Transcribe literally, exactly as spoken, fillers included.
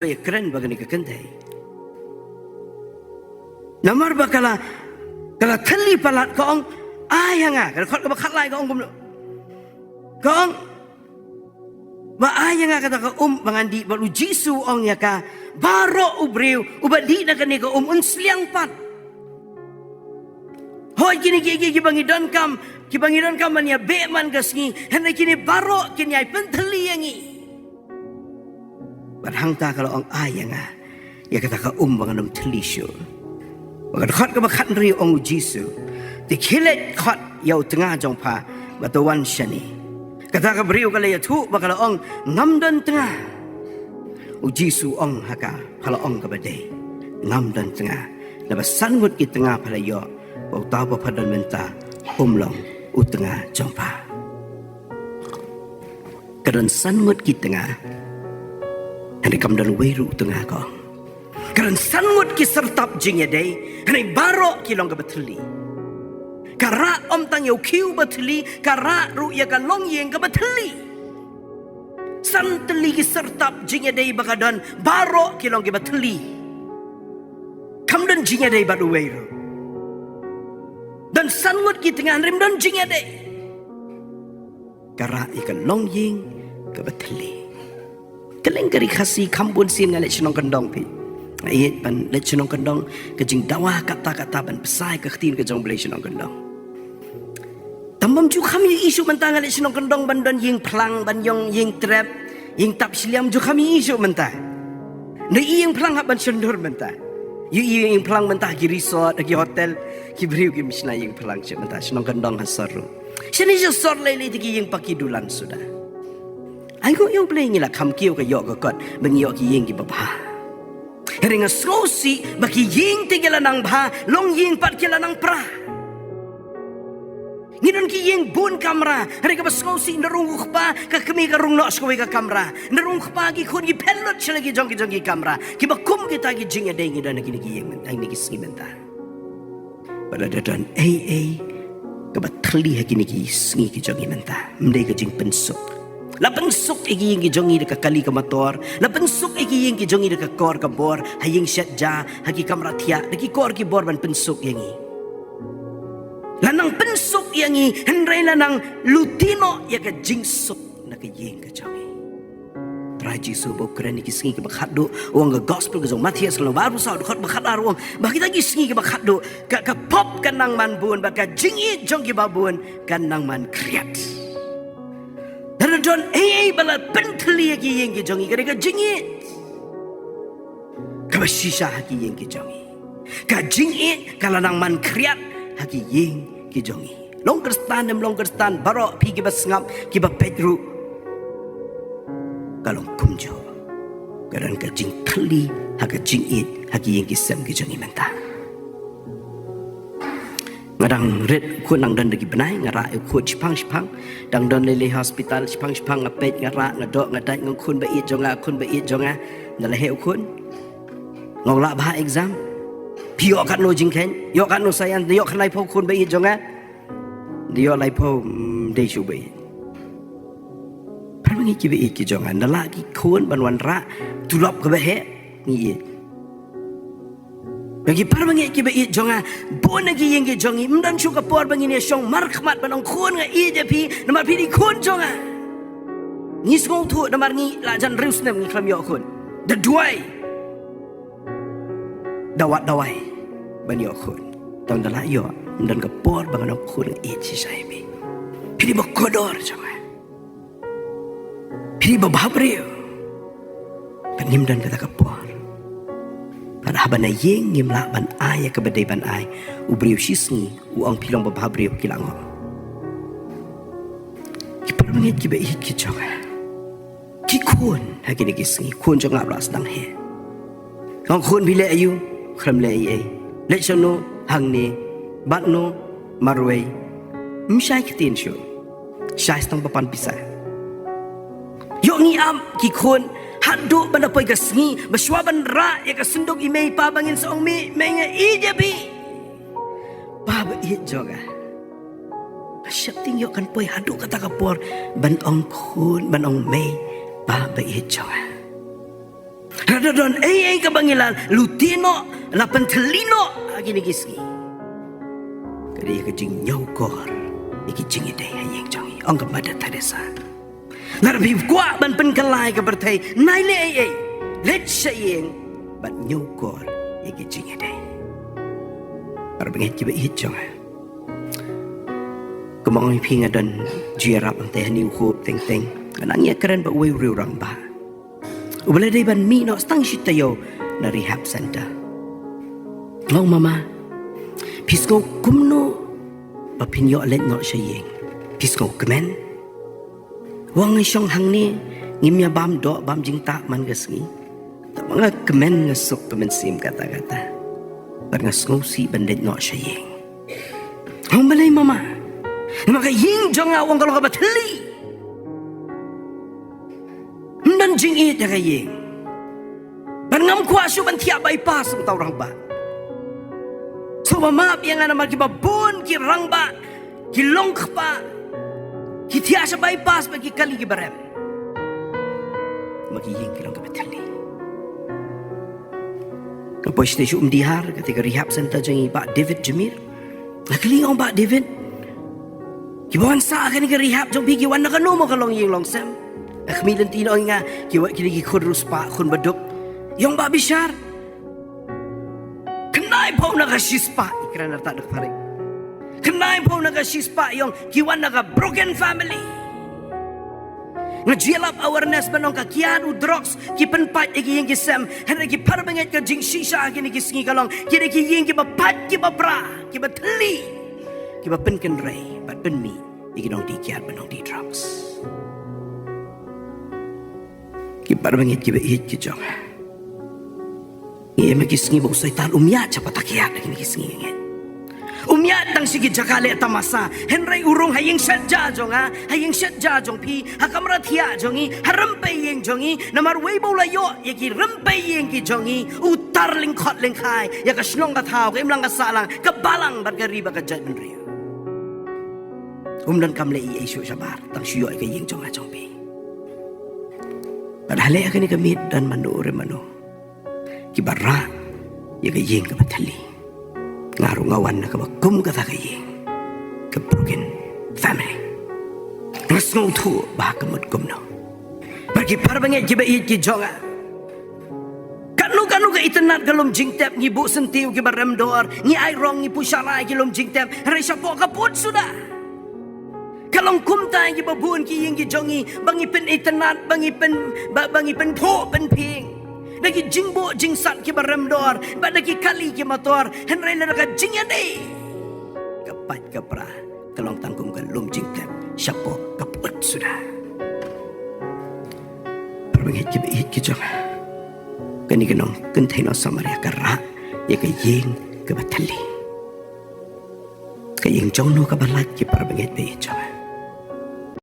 ïakren bad kane ka kynthei. Namar ba ka la, ka la thylli palat, ka ong, "Ai ha nga." Ka dkhot kaba khatlai ka ong kumno? Ka ong, "Ba ai ha nga kata ka um ba ngan dih." Bad u Jisu u ong ïa ka, "Baroh u briew uba dih na kane ka um un sliang pat." Hooid, kine ki, ki, kiba ngi donkam, kiba ngi donkam ban ïa beh man ka sngi, hynrei kine baroh kin ïai pynthylli ïa ngi. Bad hangta ka la ong, "Ai ïa nga ïa kata ka um ba ngan ym thylli shuh." Bad ka dkhot kaba khathynriew ong u Jisu, "Te khie leit khot ïa u tnga jong pha bad to wan shane." Kata ka briew ka la ïathuh bad ka la ong, "Ngam don tnga." U Jisu u ong ha ka, "Pha la ong kaba dei, ngam don tnga. Naba san ngut ki tnga pha la ïoh, bad uta uba pha don mynta um long u tnga jong pha." Ka don san ngut ki tnga, hynrei kam don uwei ruh u tnga, ka ong. Ka don san ngut ki syrtap jingïadei, hynrei baroh ki long kaba thylli. Ka rah ym tang ïa u khiew ba thylli, ka rah ruh ïa ka longïing kaba thylli. San tylli ki syrtap jingïadei ba ka don, baroh ki long kiba thylli. Kam don jingïadei bad uwei ruh. Don san ngut ki tnga, hynrei ym don jingïadei. Ka rah ïa ka longïing kaba thylli. Kylleng ka Ri Khasi kham bun sien nga leit shnong kyndong, phi. Nga ïeit ban leit shnong kyndong, ka jingdawa katta katta ban pynshai ka ktien ka jong U Blei shnong kyndong. Tang bym ju kham ïohi shuh mynta nga leit shnong kyndong ban don ïing phlang, ban ïong ïing trep, ïing tap shiliam, ju kham ïohi shuh mynta. Nda ïing phlang hap ban shon dur mynta. Ïohi ïing phlang mynta ha ki resort, ha ki hotel, ki briew kim shna ïing phlang shuh mynta, shnong kyndong ha sor ruh. Shane sha sor lei lei te ki ïing paki dulan suda. Ai nguh ïa U Blei, ngi la kham kiew ka ïoh ka kot ba ngi ïoh ki ïing kiba bha. Hynrei nga sngewsih ba ki ïing te ki la nang bha, longïing pat ki la nang pra. Ngi don ki ïing bun kamra, hynrei kaba sngewsih, ynda rung u kpa, ka kmie ka rung noh sha kawei ka kamra. Ynda rung u kpa, ki khun ki phet lut sha la ki jong ki jong ki kamra. Kiba kum kita ki jingïadei ngi don ha kine ki ïing mynta, ha kine ki sngi mynta. Ba lada don ei ei kaba thylli ha kine ki sngi ki jong ngi mynta, ym dei ka jingpynsuk. La pynsuk ïa ki ïing ki jong ngi da ka kali ka motor, la pynsuk ïa ki ïing ki jong ngi da ka kor ka bor, ha ïing shet ja, ha ki kamra thiah, da ki kor ki bor ban pynsuk ïa ngi. La nang pynsuk ïa ngi, hynrei la nang lute noh ïa ka jingsuk na ka ïing ka jong ngi. Trai Jisu ba u kren ïa ki sngi kiba khatduh, u ong ha ka gospel ka jong u Mathaios ka lynnong ba arphew saw, dkhot ba khatar, u ong ba kita ki sngi kiba khatduh, ka, ka pop kan nang man bun, bad ka jingïeit jong kiba bun kan nang man khriat. Lada don ei ei ba la pynthylli ïa ki ïing ki jong ngi, ka dei ka jingïeit kaba shisha ha ki ïing ki jong ngi. Ka jingïeit ka la nang man khriat ha ki ïing ki jong ngi. Long Khristan ne ym long Khristan, baroh phi kiba sngap, kiba peit ruh, ka long kumjuh. Ka don ka jingthylli ha ka jingïeit ha ki ïing ki sem ki jong ngi mynta. Nga dang rit, u khun dang don da ki bnai, nga rah ïa u khun shipang shipang. Dang don lei lei ha hospital, shipang shipang nga peit, nga rah, nga doh, nga dait, nga ong, "Khun ba ïeit jong nga, khun ba ïeit jong nga." Ynda la heh u khun, nga ong, "Lah bha exam? Phi ïoh katno jingkheiñ? Ïoh katno science? Ïoh khyndai phew, khun ba ïeit jong nga?" "Ïoh laiphew." "Ym dei shuh ba ïeit." Para bangeit kiba ïeit ki jong nga, ynda lah ki khun ban wanrah tulop kaba heh, ngi ïeit. Bad ki para bangeit kiba ïeit jong nga, bun na ki ïing ki jong ngi, ym don shuh ka por ba ngin ïa shong markhmat ban ong, "Khun, nga ïeit ïa phi, namar phi dei khun jong nga." Ngi sngewthuh namar ngi la jan hynriew snem ngi khlem ïoh khun. Da duwai, da wad dawai ban ïoh khun. Tang ynda lah ïoh, ym don ka por ba ngan ong, "Khun, nga ïeit shisha ïa phi. Phi dei ba kordor jong nga. Phi dei ba bhabriew." Bad ngim don kata ka por. Bad haba na ïing ngim lah ban ai ïa kaba dei ban ai, u briew shisngi u ong, "Phi long ba bhabriew," ki la ong. Ki para bangeit kiba ïeit ki jong nga, ki khun ha kine ki sngi, khun jong nga ba la sdang heh. Nga ong, "Khun, phi leh aïu?" "Khlem leh ei ei." "Leit shano?" "Hangne." "Bad no?" "Marwei." Ym shai ktien shuh, shai tang ba pan pisa. Ïoh ngi ap ki khun haduh ban da poi ka sngi ba shwa ban rah ïa ka synduk i mei i pa ba ngin sa ong, "Mei, mei, nga ïeit ïa phi. Pa ba ïeit jong nga." Ba sheptieng ïoh kan poi haduh kata ka por ban ong, "Khun, ban ong, mei, pa ba ïeit jong nga." Lada don ei ei kaba ngi la lute noh, la pynthylli noh ha kine ki sngi, ka dei ka jingñiewkor ïa ki jingïadei ha ïing jong ngi, ong ka Mother Teresa. Lada phi kwah ban pynkylla ïa ka pyrthei, nai leh ei ei, leit sha ïing bad ñiewkor ïa ki jingïadei. Para bangeit kiba ïeit jong nga, kumba nga ong ïa phi, nga don jingïarap hangtei ha New Hope teng teng. Nga nang ïakren bad uwei u riew rangbah uba la dei ban mih noh tang shi taïew na rehab center. Nga ong, "Mama, phi sngew kumno ba phin ïoh leit noh sha ïing? Phi sngewkmen?" U ong, "Ngi shong hangne, ngim ïa bam doh bam jingtah man ka sngi. Tangba nga kmen, nga suk ka mynsiem katta katta. Bad nga sngewsih ban leit noh sha ïing." Nga ong, "Balei, Mama?" "Namar ka ïing jong nga," u ong, "ka long kaba thylli. Ym don jingïeit ha ka ïing. Bad ngam kwah shuh ban thiah bypass," ong uta u rangbah. Sngewbha map ïa nga, namar kiba bun ki rangbah, ki long kpa, ki thiah sha bypass bad ki kali kiba rem. Namar ki ïing ki long kaba thylli. Nga poi shatei sha Umdihar, kata ka rehab center jong i Bah David Jamir. Nga kylli, nga ong, "Bah David, kiba wan sah ha kane ka rehab jong phi ki wan na kano, mo ka long ïing long sem?" Nga khmih lynti, u ong ïa nga, "Ki wan, kine ki khun riewspah, khun baduk." I ong, "Bah Bishar, khyndai phew na ka shispah," i kren artat da ka phareng, "khyndai phew na ka shispah," i ong, "ki wan na ka broken family." Nga ju ïalap awareness ban ong ka kiad u drugs ki pynpait ïa ki ïing ki sem, hynrei ki para bangeit, ka jingshisha ha kine ki sngi ka long, kine ki ïing kiba pait kiba pra, kiba thylli, kiba pynkynrei bad pynmih ïa ki nongdie kiad bad nongdie drugs. Ki para bangeit kiba ïeit ki jong nga, ngi im ha ki sngi ba u Soitan um ïaid sha kata ka kiad ha kine ki sngi, ngi ngeit. Um ïaid tang sha ki jaka leh tamasa, hynrei u rung ha ïing shet ja jong nga, ha ïing shet ja jong phi, ha kamra thiah jong ngi, ha rympei ïing jong ngi, namar wei ba u la ïoh ïa ki rympei ïing ki jong ngi, u tar lyngkhot lyngkhai ïa ka shnong ka thaw, ka imlang ka sahlang, ka balang bad ka ri bad ka jaitbynriew. Um donkam leh ei ei shuh shabar, tang shu ïoh ïa ka ïing jong nga jong phi. Bad ha leh ha kane ka miet don mano re mano kiba rah ïa ka ïing kaba thylli. Nga ruh nga wan na kaba kum kata ka ïing, ka broken family. Nga sngewthuh ba ka mut kumno. Bad ki para bangeit kiba ïeit ki jong nga, kano kano ka itynnad ka lum jingtep, ngi buh syntiew kiba rem dor, ngi ai rong, ngi pyrshah ïa ki lum jingtep, hynrei shapoh ka pud suda. Ka long kumta ïa kiba bun ki ïing ki jong ngi, ba ngi pynitynnad, ba ngi pyn, ba, ba ngi pynphuh pynphieng da ki jingbuh jingsat kiba rem dor, bad da ki kali ki mator, hynrei lada ka jingïadei ka pait ka pra, ka long tang kum ka lum jingtep shapoh ka pud suda. Para bangeit kiba ïeit ki jong nga, kane ka nongkynthei nong Samaria ka rah ïa ka ïing kaba thylli. Ka ïing jong no kaba lait, ki para bangeit ba ïeit jong nga?